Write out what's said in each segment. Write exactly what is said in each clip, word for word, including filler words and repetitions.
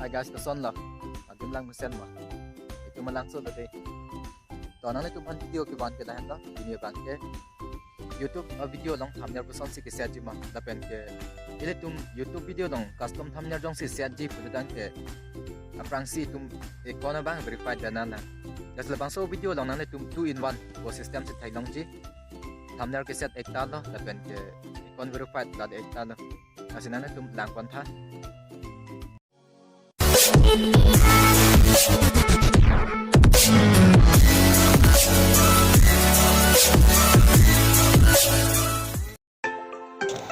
Hi guys, kosonlo? Adim lang mesen ma. Itum malangso lo dei. To nanglitum aphan video kevan ke lahenlo, pini abang ke YouTube a video along thumbnail kosonsi kesetji ma, lapen ke ilitum YouTube video along custom thumbnail jongsi setji pulotangte aphrangsi itum account abang verified damnang. Lasi labangso video along nanglitum two in one pu system si theklongji. Thumbnail keset ekta lo, lapen ke account verified lale ekta lo. Lasi nanglitum langpon tha.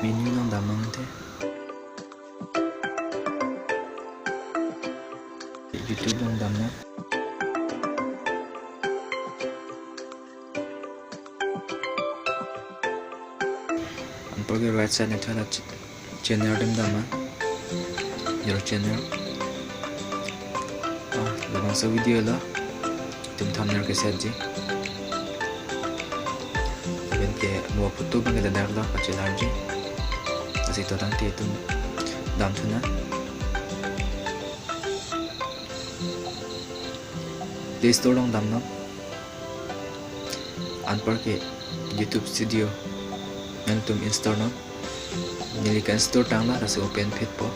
Menu along damnang te. YouTube along damnang. Anparke right side nethang la ch-, channel adim damnang. Your channel. Ah, labangso video lo. Itum thumbnail kesetji. Lapen ke mo photo abang ke ladak lo kachelarji. Lasi to tangte itum damthunang. Play Store along damnang. Anparke YouTube Studio nangtum install non. Neli ka-install tanglo, lasi open phitpo.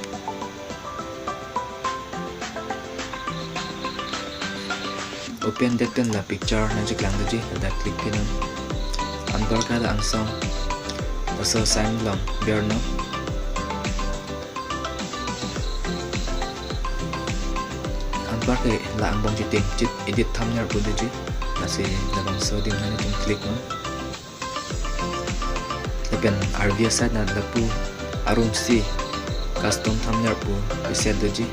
Open det pen la picture nangcheklang doji, ladak click phit non. Anparke la angsong laso sign along ber non. Anparke la angbong chitim chit edit thumbnail pu doji. Lasi labangso adim nanglitum click non. Lapen arvi aside na lapu arumsi custom thumbnail pu keset doji.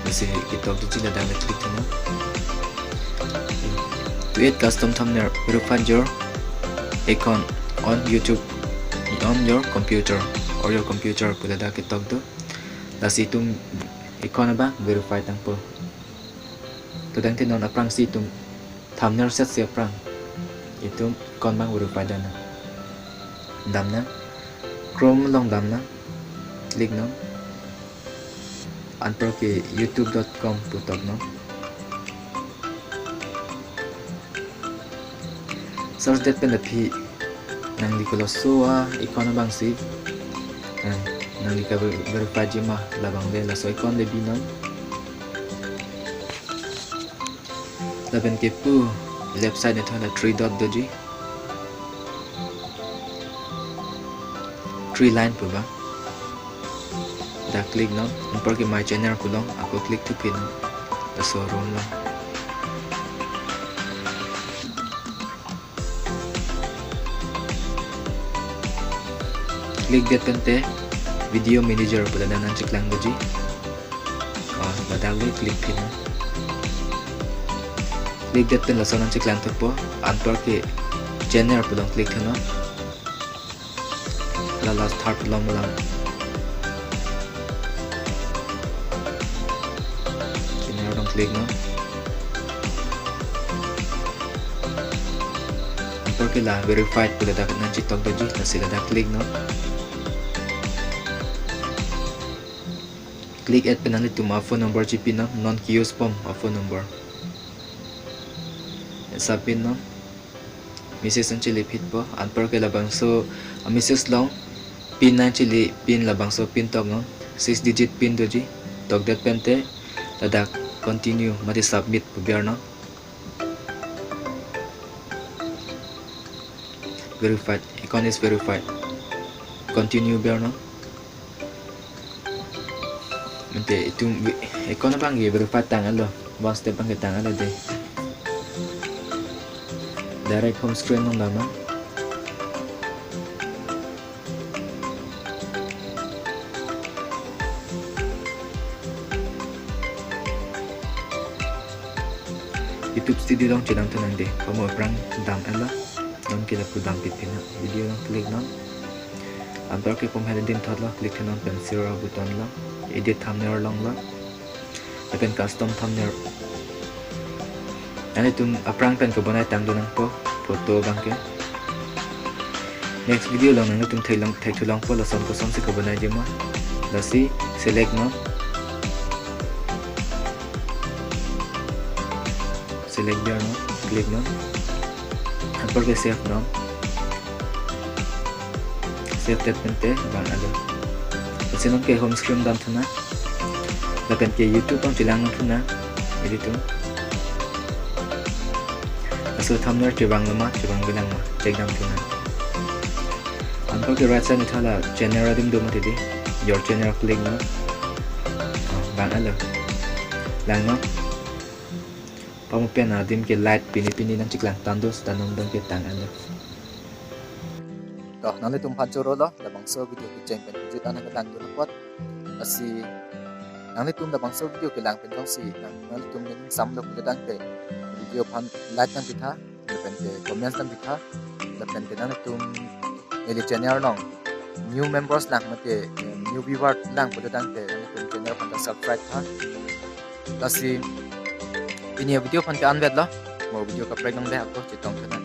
Lasi ketok doji, ladak le click non. To add custom thumbnail, verify your account on YouTube on your computer or your computer pu ladak ketok do. Lasi itum account abang verify tangpo. To tangte non aphrangsi itum thumbnail setsi aphrang itum account abang verify damnang. Damnang. Chrome along damnang. Click non. Anparke youtube dot com pu tok non. Search det pen la phi nangli koloso a account abangsi, eh, nangli ka ver-, verify ji ma, labang le laso account le bi non. Lapen ke pu left side nethang la three dot doji. Three line pu ba. Dak click non, anparke my channel pu along, ako click thupi non. Laso room along. Click det pen te video manager pu ladak nangcheklang doji. Ah, ladak le click phit non. Click det pen laso nangcheklang thupo, anparke channel pu along click thunon. La last third along lang. Channel along click non. Anparke la verified pu ladak nangchetok doji, lasi ladak click non. Click add pen nanglitum a phone number chipi non, non ke-use pom a phone number. Submit non. Message nangchele phitpo, anparke labangso a message along pin nangchele, pin labangso pin tok non, six digit pin doji, tok det pen te ladak continue mate submit pu ber non. Verified, account is verified. Continue ber non. Mate itum vi-, account abang ke verified tanglo, one step abang ke tanglo dei. Direct home screen along damnang. YouTube Studio along chedam thunang dei, pamo aphrang dam-etlo. Non ke lapu dam pit pina. Video along click non. Anparke pom hedi adim thotlo, click thunon pen zero button lo. Edit thumbnail along lo. Lapen custom thumbnail. Nanglitum aphrang pen kebonai tangdun nangpo photo abang ke. Next video along nanglitum theklong, thekthulongpo lason kosonsi kebonai ji ma. Lasi select non. Select ber non, click non. Anparke save non. Save det pen te vang-etlo. Lasi nonke home screen damthu nang. Lapen ke YouTube along chelang nangthu nang. Ilitum. Laso thumbnail chevanglo ma, chevangvelang ma, check damthu nang. Anparke right side nithak la channel adim do mati dei. Your channel click non. Oh, vang-etlo. Lang non. Pamu pen adim ke light pini pini nangcheklang tangdun seta non dong ke tang-etlo. To, nanglitum aphan chorolo, labangso video kecheng pen kejut an nangketangdun apot. Lasi nanglitum labangso video kelang pen jongsi nang, nanglitum ning samlo pulo tangte video aphan like nangpitha, lapen ke comments nangpitha, lapen ke nanglitum neli channel along new members lang mate, eh, new viewer lang pulo tangte nanglitum channel aphan ta subscribe tha. Lasi pini video aphan ke anvetlo, mo video kaprek nangle ako chetongthu nang.